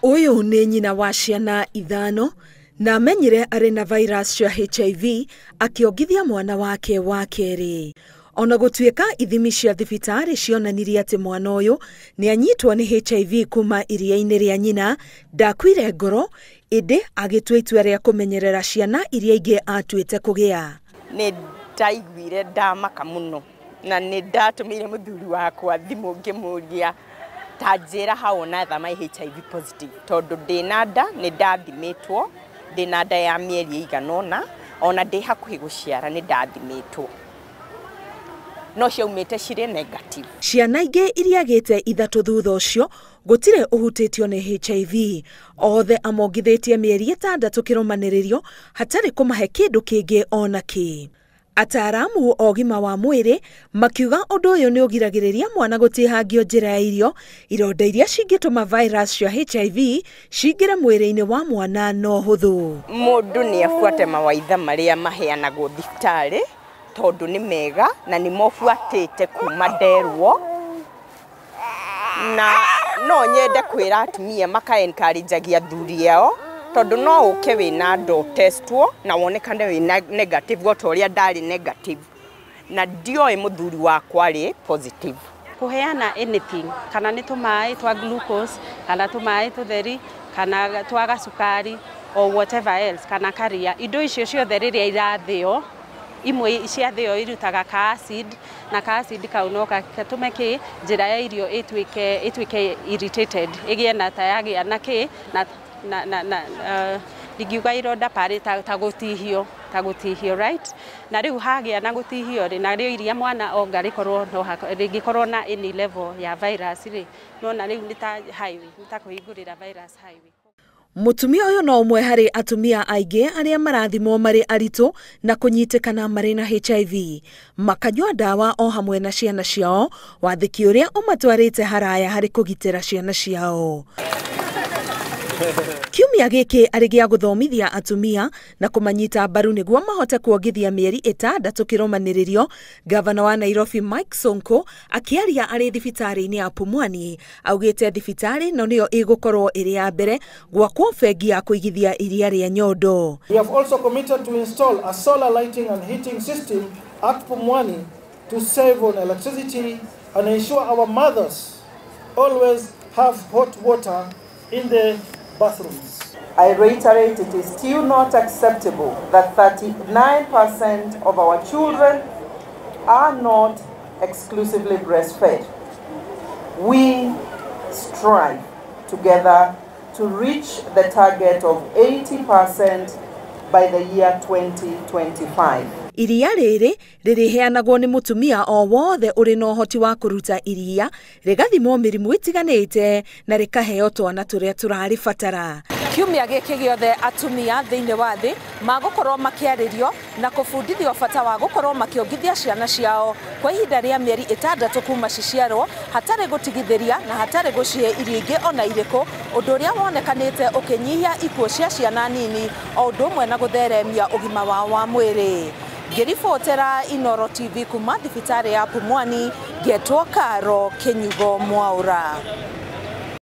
Ũyũ nĩ nyina wa ciana 5 na amenyire arĩ na virus cia HIV akĩongithia mwana wake wa kerĩ. Ona gũtuĩka ithimi cia thibitarĩ cionanirie atĩ mwana ũyũ nĩ anyitwo nĩ HIV kuma iria-inĩ rĩa nyina, ndakuire ngoro ĩndĩ agĩtua itua rĩa kũmenyerera ciana iria ingĩ atuĩte kũgĩa. Nĩ ndaiguire ndamaka mũno na nĩ ndatũmĩire mũthuri wakwa thimũ ngĩmũria ta njĩra how on earth am I HIV positive, tondũ ndĩna nda nĩ ndathimĩtwo, ndĩna nda ya mĩeri ĩigana ũna, ona ndĩ hakuhĩ gũciara nĩ ndathimĩtwo, no ciaumĩte cirĩ negative. Ciana ingĩ iria agĩte 3 thutha ũcio gũtirĩ ũhutĩtio nĩ HIV. Othe amongithĩtie mĩeri 6 kĩrũmanĩrĩrio hatarĩ kũmahe kĩndũ kĩngĩ ona kĩ. Ataaramu a ũgima wa mwĩrĩ makiuga ũndũ ũyũ nĩ ũgiragĩrĩria mwana gũtihangio njĩra ya irio, ironda iria cingĩtũma virus cia HIV cingĩre mwĩrĩ-inĩ wa mwana no hũthũ. Mũndũ nĩ abuate mawaitha marĩa maheanagwo thibitarĩ tondũ nĩ mega na nĩ mobuatĩte kuma nderwo, na no nyende kwĩra atumia maka encourage athuri ao tondũ no ũke wĩna ndo testwo na wonekane wĩna negative o ta ũrĩa ndarĩ negative, na ndioĩ mũthuri wakwa arĩ positive. Kũheana anything, kana nĩ tũmaĩ twa glucose, kana tũmaĩ tũtheri, kana twa gacukari or whatever else, kana karia, indo icio ciothe rĩrĩa irathĩo, imwe ciathĩo irutaga ka acid, na ka acid kau no gatũme kĩ njĩra ya irio ĩtuĩke irritated, ĩgĩe na ta yagĩa na kĩ na na na na ndingiuga ironda parĩ ta gũtihio, ta gũtihio, right? Na rĩu hagĩa na gũtihio rĩ, na rĩo iria mwana onga rĩkorwo no rĩngĩkorwo na any level ya virus rĩ, nona rĩu nĩ ta highway, nĩ ta kũhingũrĩra virus highway. Mũtumia ũyũ no ũmwe harĩ atumia aingĩ arĩa marathimwo marĩ aritũ na kũnyitĩkana marĩ na HIV, makanyua ndawa o hamwe na ciana ciao, wathĩki ũrĩa ũmatwarĩte haraya harĩ kũgitĩra ciana ciao. Kiumia gĩkĩ arĩ gĩa gũthomithia atumia na kũmanyita mbaru nĩguo mahote kuongithia mĩeri 6 kĩrũmanĩrĩrio. Gavana wa Nairobi Mike Sonko akĩaria arĩ thibitarĩ-inĩ ya Pumwani augĩte thibitarĩ ĩno nĩyo ĩgũkorwo ĩrĩ ya mbere gwakwo bengi ya kũigithia iria rĩa nyondo. We have also committed to install a solar lighting and heating system at Pumwani to save on electricity and ensure our mothers always have hot water in the bathrooms. I reiterate, it is still not acceptable that 39% of our children are not exclusively breastfed. We strive together to reach the target of 80% by the year 2025. Iria rĩrĩ rĩrĩheanagwo nĩ mũtumia o wothe ũrĩ na ũhoti wa kũruta iria, rĩgathimwo mĩrimũ ĩtiganĩte na rĩkaheo twana tũrĩa tũrarĩbatara. Kiumia gĩkĩ gĩothe atumia thĩinĩ wa thĩ magũkorwo makĩarĩrio na kũbundithio bata wa gũkorwo makĩongithia ciana ciao kwa ihinda rĩa mĩeri 6 kuma ciciarwo, hatarĩ gũtigithĩria na hatarĩ gũcihe irio ingĩ ona irĩkũ, ũndũ ũrĩa wonekanĩte ũkĩnyihia ikuũ cia ciana nini o ũndũ ũmwe na gũtheremia ũgima wao wa mwĩrĩ. Ngĩribotera Inooro TV kuma thibitarĩ ya Pumwani, ngetwo Karo Kĩnyugo Mwaũra.